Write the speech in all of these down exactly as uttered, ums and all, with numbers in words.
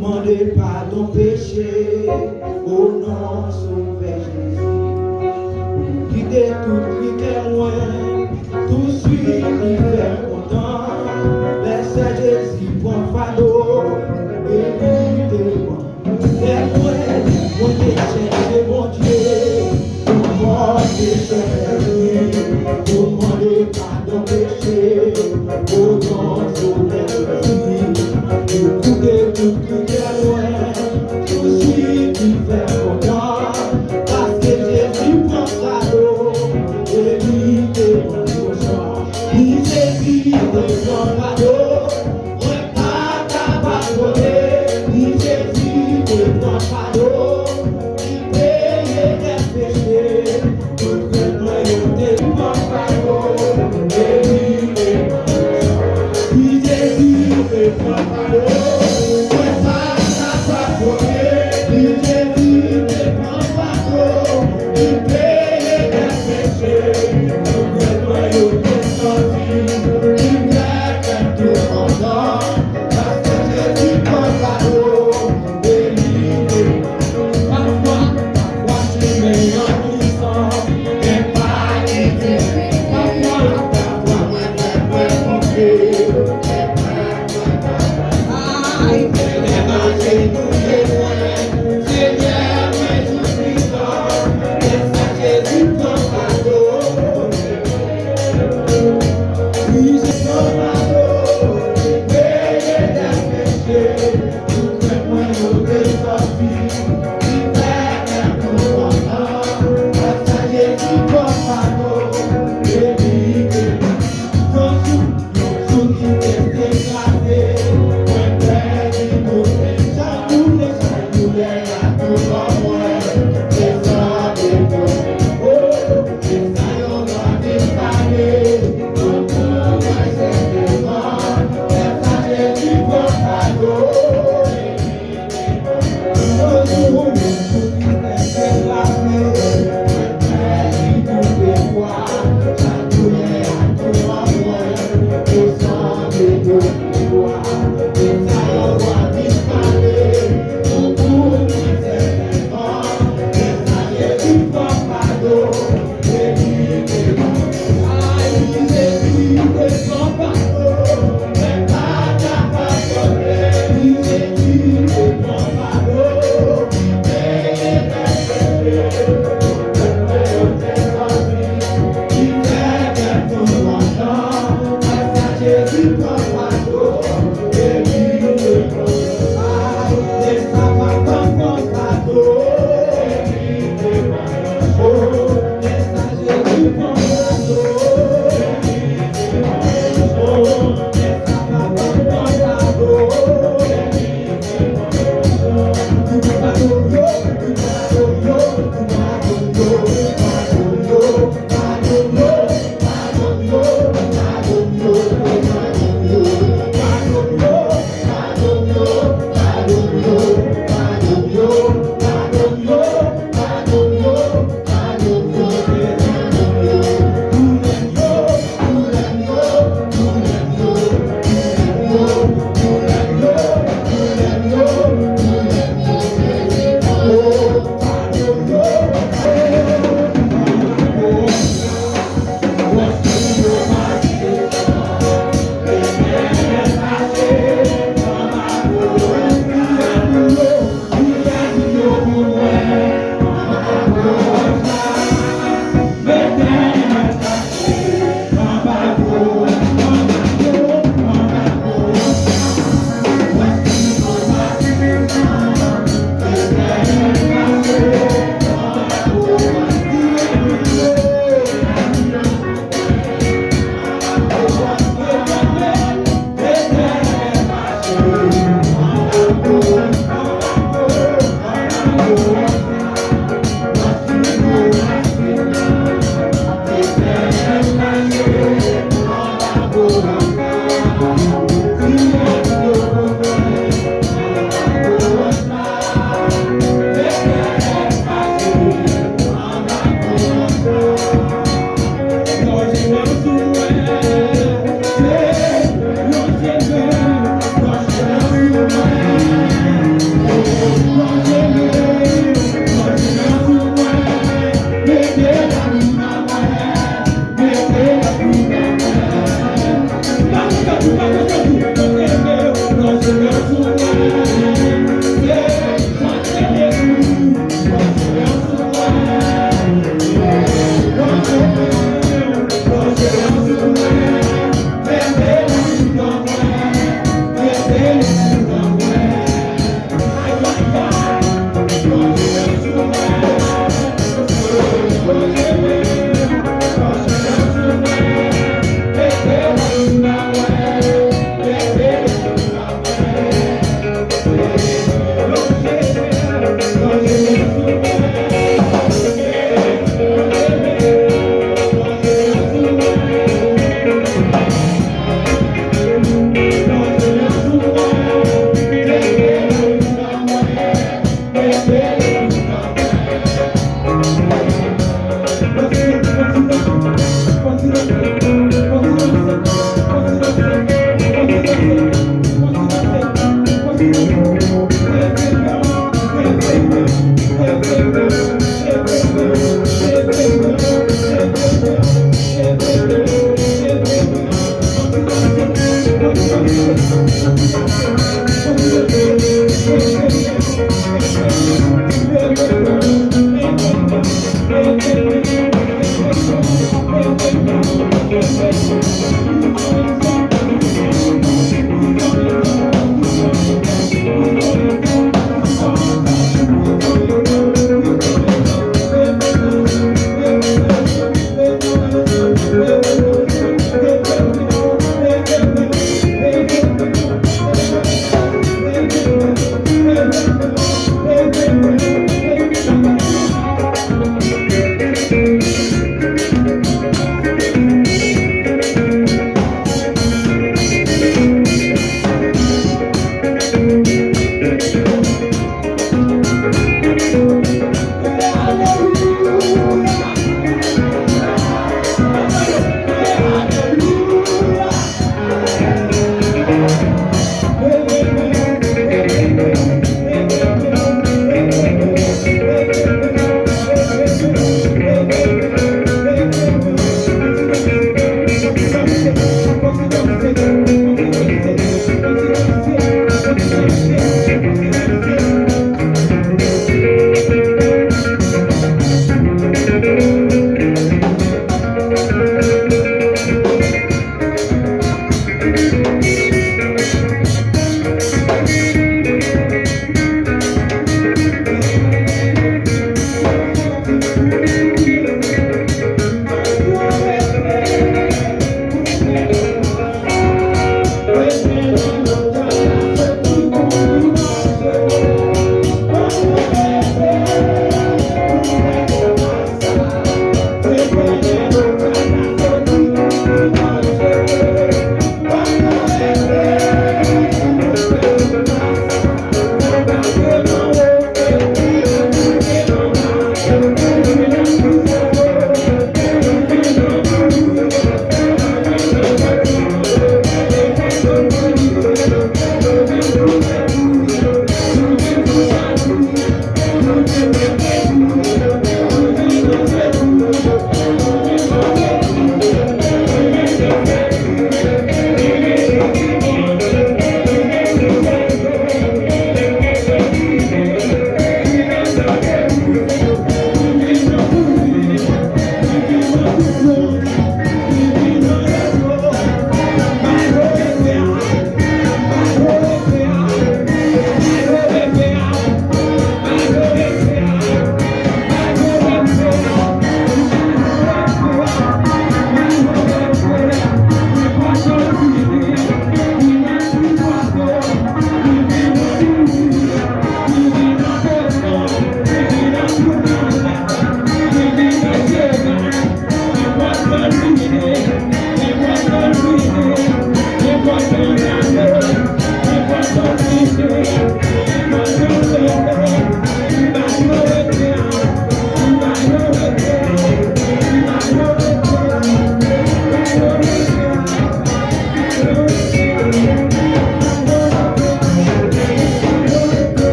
Mande padon peche, o non Sovè Jezi. Kite tout kritè mwen, touswit li fè m kontan. Lè sa Jezi pran fado, e li te pran. Lè mwen, mwen te chèche Bondye, pou m pòte chèlbri, pou m mande padon peche, o non Sovè Jezi. Ou koute tout kritè mwen, touswit li fè m kontan, paske Jezi pran fado, e li te pran kochon. Ni Jezi te pran fado, mwen pa kapab konnen, ni Jezi te pran fado, li peye dèt peche. Tout frè mwen yo te pran fado, e li te pran fado. Ni Jezi te pran fado, mwen pa kapab konnen, ni Jezi te pran fado, li peye dèt peche. Tout frè mwen yo te sòti, li fè kè m tou kontan, paske Jezi pran fado, e li te pafwa, pafwa chemen an glisan, men pa difisil. Pafwa, pafwa, mwen, mwen, mwen, mwen, ay, Senyè, m ajenouye mwen, Senyè, mwen sou plitan, men sa Jezi pran fado. Wi, Jezi pran fado, peye dèt peche. Tout frè mwen yo te sòti, li fè kè m tou kontan, paske Jezi pran fado, e li te yon jou, yon jou ki te kraze, mwen pèdi tout, men chak doulè, chak doulè la tou ban mwen, se sa de mwen. Oh, se sa yo va vin pale, tout moun mwen sètènman, men sa Jezi pran fado.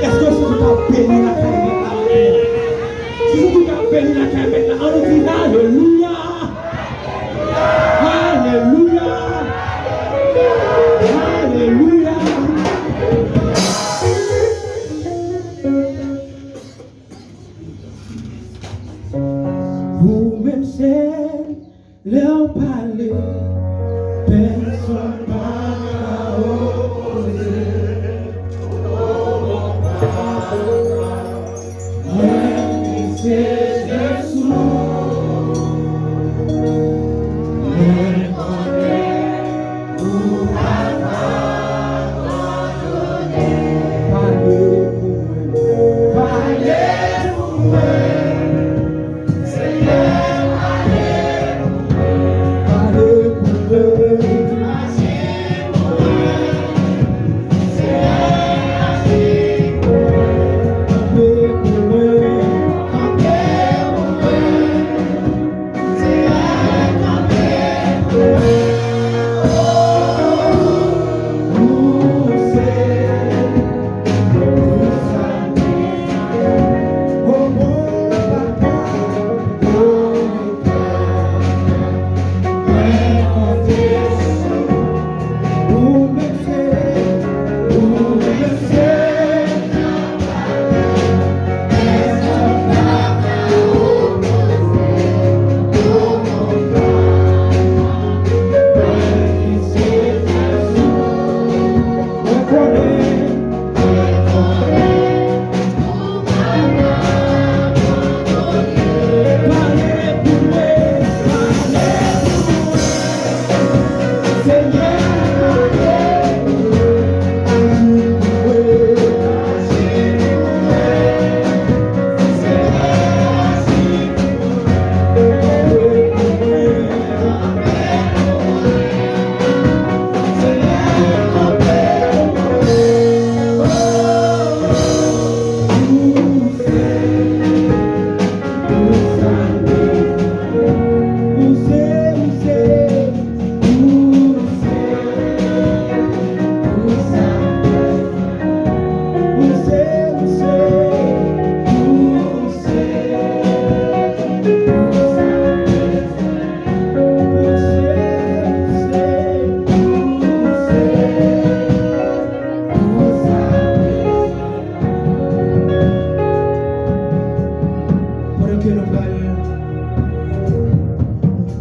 Èske w santi w ka beni lakay Mèt la maten an? Si w santi w ka beni lakay Mèt la, ann di alelouya! Alelouya! Alelouya! Ou menm se lè w pale, pèsonn pa ka opoze. Mwen ki se Jezi, mwen konnen ou pa ka pale pou mwen, pale pou mwen. Senyè, pale pou mwen. Pale pou mwen. Aji pou mwen. Senyè, aji pou mwen. Kanpe pou mwen. Kanpe pou mwen.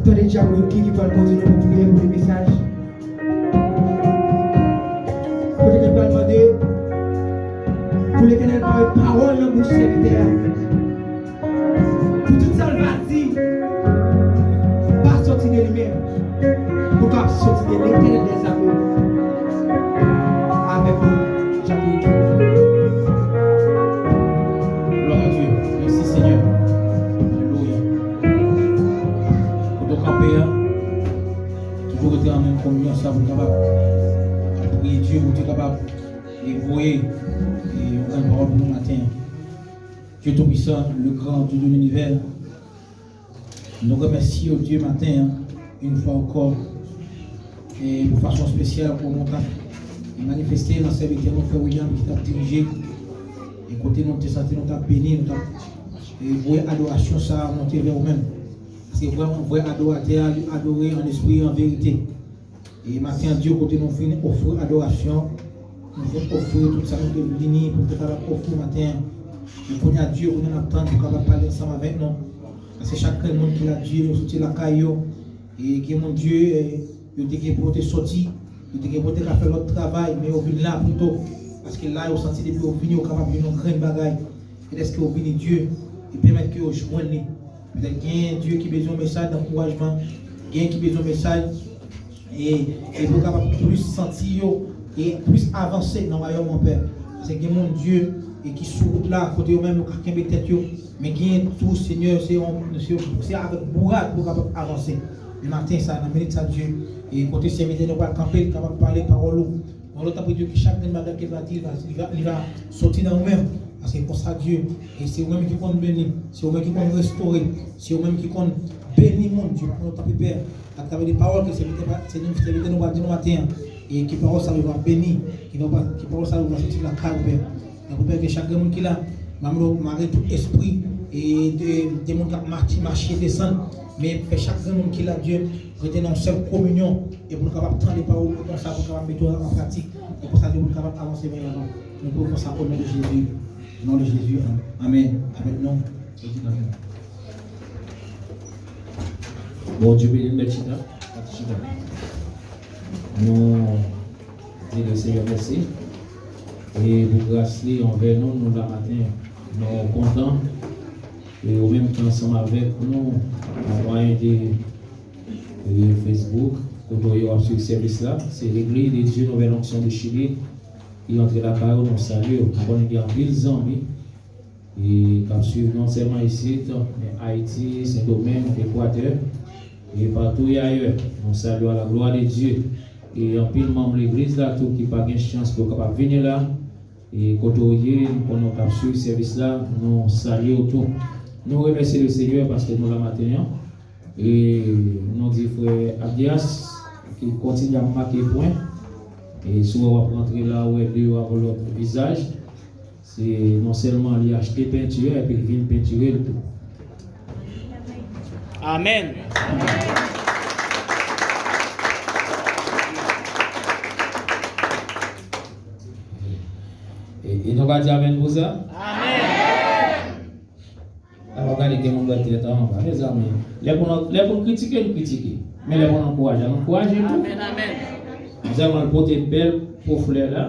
Tande djab Wilky ki pral kondui nou pou priyè, pou mesaj. Kote ke l pral mande pou Letènèl pare pawòl nan bouch sèvitè a. Pou tout sa l va di, pa sòti de li menm. Pou l ka sòti de Letènèl dèzame. Avèk nou, Jacques Wilky. Gloire à Dieu. Merci, Seigneur. Alléluia. Kote w kanpe a, toujou rete an menm kominyon sa pou n kapab priye Dye, pou Dye kapab voye yon grenn pawòl pou nou maten an. Dieu Tout-Puissant, le grand Dieu de l'univers, nou remèsye w, Dye, maten an, yon fwa ankò, e pou fason espesyal, pou nou t ap manifeste nan sèvitè nou, frè William, ki t ap dirije, e kote nou te santi nou t ap beni, nou t ap, e, voye adorasyon sa a monte vè ou menm. Paske vrèman, vrè adoratè a, li adore an espri e an verite. E maten an, Dye, kote nou vin ofri adorasyon, nou vin ofri tout sa nou te vini pou nou te kapab ofri maten an. E kounye a, Dye, kounye a n ap tann pou kapab pale ansanm avèk nou. Paske chak grenn moun ki la, Dye, yo soti lakay yo. E gen moun, Dye, e, yo te gen pou yo te soti. Yo te gen pou yo te ka fè lòt travay, men yo vin la pito. Paske la, yo santi depi yo vini, yo kapab jwenn yon grenn bagay. E lèske yo vini, Dye, e pèmèt ke yo jwenn li. Petèt gen Dye ki bezwen yon mesaj dankourajman, gen ki bezwen mesaj, e, e pou kapab plis santi yo, e plis avanse nan wayòm an, Pè. Paske gen moun, Dye, e ki sou wout la, kote yo menm yo ka kenbe tèt yo, men gen tou, Senyè, se yon, se, se avèk bourad pou kapab avanse. Men maten sa, nan minit sa, Dye, e kote sèvitè nou pral kanpe, li kapab pale pawòl ou. Mwen, nou tanpri, Dye, ke chak grenn bagay ke l va di, li va, li va, li va soti nan ou menm. Paske konsa, Dye, e se ou menm ki konn beni, se ou menm ki konn restore, se ou menm ki konn beni moun, Dye. Mwen, nou tanpri, Pè, atravè de pawòl ke sèvitè, sèvitè nou va di nou maten an, e ke pawòl sa yo va beni, ke pawòl, ke pawòl sa yo va soti lakay ou, Pè. Tanpri, Pè, ke chak grenn moun ki la, mwen, nou mare tout espri, e de, de moun k ap mache, mache desann, men fè chak grenn moun ki la, Dye, rete nan yon sèl kominyon, e pou nou kapab tande pawòl ou konsa, pou nou kapab mete yo an pratik, e konsa, Dye, pou nou kapab avanse vè lavan. Nou priye konsa, o non de Jezi. O non de Jezi, am-, amèn. Avèk nou, yo di amèn. Bondye beni nou, mèt chita. Mèt chita. Nou di Lesenyè mèsi. E pou gras li anvè nou, nou la maten, nou kontan. E ou menm ki ansanm avèk nou, nan mwayen de, e, Facebook, kote w ye w ap swiv sèvis la, se Legliz de Dye Nouvèl Onksyon de Chili, ki antre lakay ou, nou salye w. Nou konnen gen anpil zanmi, e, k ap swiv non sèlman isit, men Ayiti, Sendomeng, Ekwatè, e patou e ayè. Nou salye w a la glwa de Dye. E anpil manm legliz la tou ki pa gen chans pou yo kapab vini la, e kote w ye, nou konnen w t ap swiv sèvis la, nou salye w tou. Nou remèsye Lesenyè paske nou la maten an. E nou di frè Abdias ki kontinye ap make pwen. E si w wè w ap rantre la, w wè deyò avè lòt vizaj. Se non sèlman li achte penti a, epi l vin pentire l tou. Amèn. E, e nou ka di amèn pou sa? Amèn. Lè w ap gade gen moun lòt tèt anba. Mezanmi, lè pou n, lè pou n kritike, n kritike. Men lè pou n ankouraje, n ankouraje tou. Amèn, amèn. Mwen sèlman l pote bèl po flè la.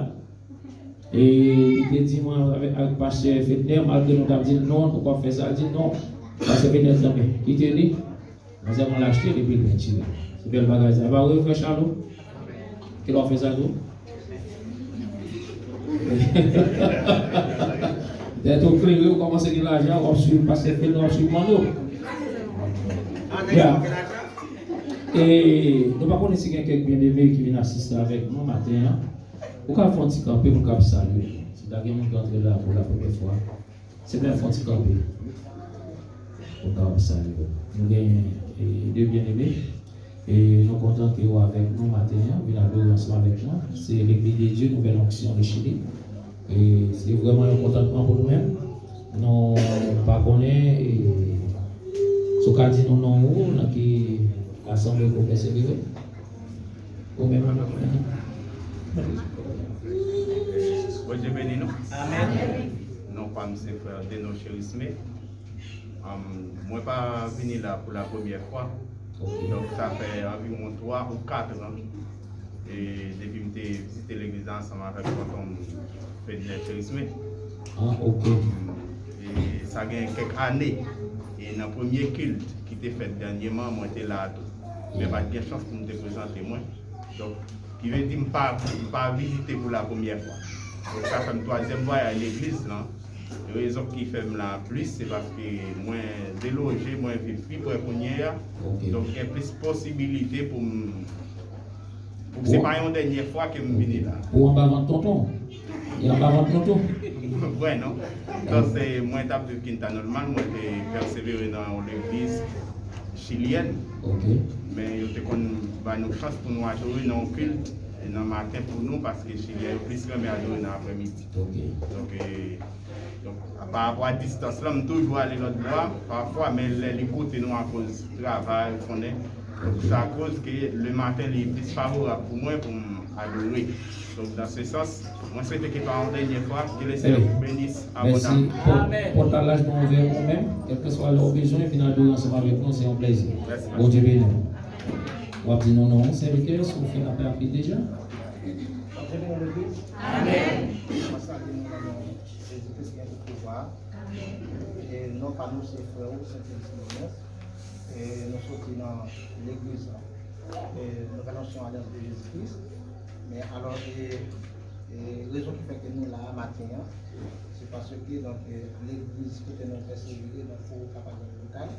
E li te di mwen avèk, avèk pastè Fedner, malgre nou t ap di l non, nou poko fè sa, l di non. Pastè Fedner di non, men kite li. Manzè mwen l achte epi l pentire. Se bèl bagay sa. E pa vre, frè Chalo? Kèlè w ap fè sa tou? Tèt ou klere, ou kòmanse gen lajan, w ap swiv pastè Fedner, w ap swiv Manno. Ya. E nou pa konnen si gen kèk byeneme ki vin asiste avèk nou maten an. Ou ka fè yon ti kanpe pou n kab salye. Si ta gen moun ki antre la pou la premyè fwa. Se lè fò ti kanpe. Ou ka salye yo. Nou gen, e, de byeneme. E nou kontan ke yo avèk nou maten an, vin adore ansanm avèk nou. Se Legliz de Dye Nouvèl Onksyon de Chili. E se vrèman yon kontantman pou nou menm. Nou pa konnen, e, si w ka di nou non ou, nan ki asanble ke w pèsevere. Ou menm. Bondye beni nou. Amèn. Non pa m se frè Deno Cherisme. Am, mwen pa vini la pou la premyè fwa. Donk, sa fè anviwon twa ou kat an, e, depi m te vizite legliz la ansanm avèk tonton m, Fedner Cherisme. Ah, ok. E sa gen kèk ane, e nan premye kilt ki te fèt dènyèman, mwen te la a tou. Men pa t gen chans pou m te prezante mwen. Donk, ki vle di m pa, m pa vizite pou la premyè fwa. Donk, sa fè m twazyèm vwayaj legliz lan. Rezon ki fè m la plis, se paske mwen deloje, mwen viv pi pre kounye a. Ok. Donk, gen plis posibilite pou m, pou m, se pa yon dènyè fwa ke m vini la. Ou anba vant tonton? E anba vant tonton? Vre, non? Donk, se, mwen t ap viv Quinta Normal, mwen te pèsevere nan yon legliz chilyèn. Ok. Men yo te konn ba nou chans pou nou adore nan yon kilt nan maten pou nou, paske chilyen yo plis renmen adore nan aprèmidi. Ok. Donk, e, donk, pa rapò a distans lan, m toujou ale lòt bò a, pafwa, men lè li koute nou akoz travay, ou konnen, sa koz ke le maten li plis favorab pou mwen pou m adore. Donk, dans ce sens, mwen swete ke pa yon dènyè fwa, ke le Seyè bénisse Mèsi abondamman. Pòt, pòt la laj nou ouvè pou ou menm. Kèlkeswa lè ou bezwen, vin adore ansanm avèk nou, se yon plèzi. Mèsi. Bondye beni w. W ap di nou non, sèvitè, si w fin apè api deja. Bondye beni w legliz. Amèn. Mwen salye nou nan non Jezi Kris ki gen tout pouvwa. E non pa nou se frè ou, Sentèn Simonyès. E nou soti nan legliz la. E nou Renaissance Alliance de Jésus-Christ. Men alò, e, e rezon ki fè ke nou la a maten an, se paske, donk, e, legliz kote nou pèsevere, donk, fò kapab gen lokal.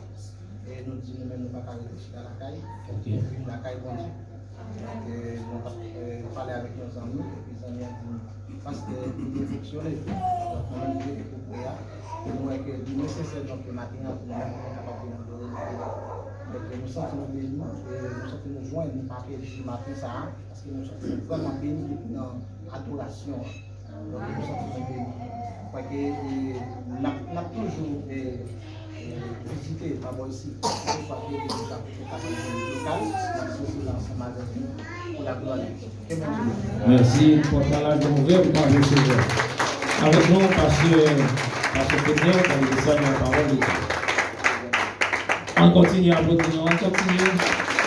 E nou di nou menm nou pa ka rete chita lakay, Ok. nou vin lakay Bondye. Donk, e, nou t ap, e, pale avèk yon zanmi, epi zanmi an di nou, paske li te fonksyone. Donk, nou menm ki rete tou pre a, e nou wè ke li nesesè, donk, ke maten an, pou nou menm, pou nou kapab vin adore Bondye. Donk, e nou santi nou beni, e nou santi nou jwenn, nou pa pèdi maten sa a, paske nou santi nou vrèman beni depi nan adorasyon an. Donk, nou santi nou beni. Paske, e, n ap, n ap toujou, e, e, vizite pa bò isit. Keseswa ke legliz la kote kapab vin lokal, n ap sezi la ansanm avèk nou pou laglwa de Dye. Ke Bondye beni. Mèsi. Pòt la laj nou ouvè pou nou resevwa. Avèk nou, pastè, pastè Fedner, k ap desann la pawòl de Dye. Ann kontinye aplodi nou, ann kontinye.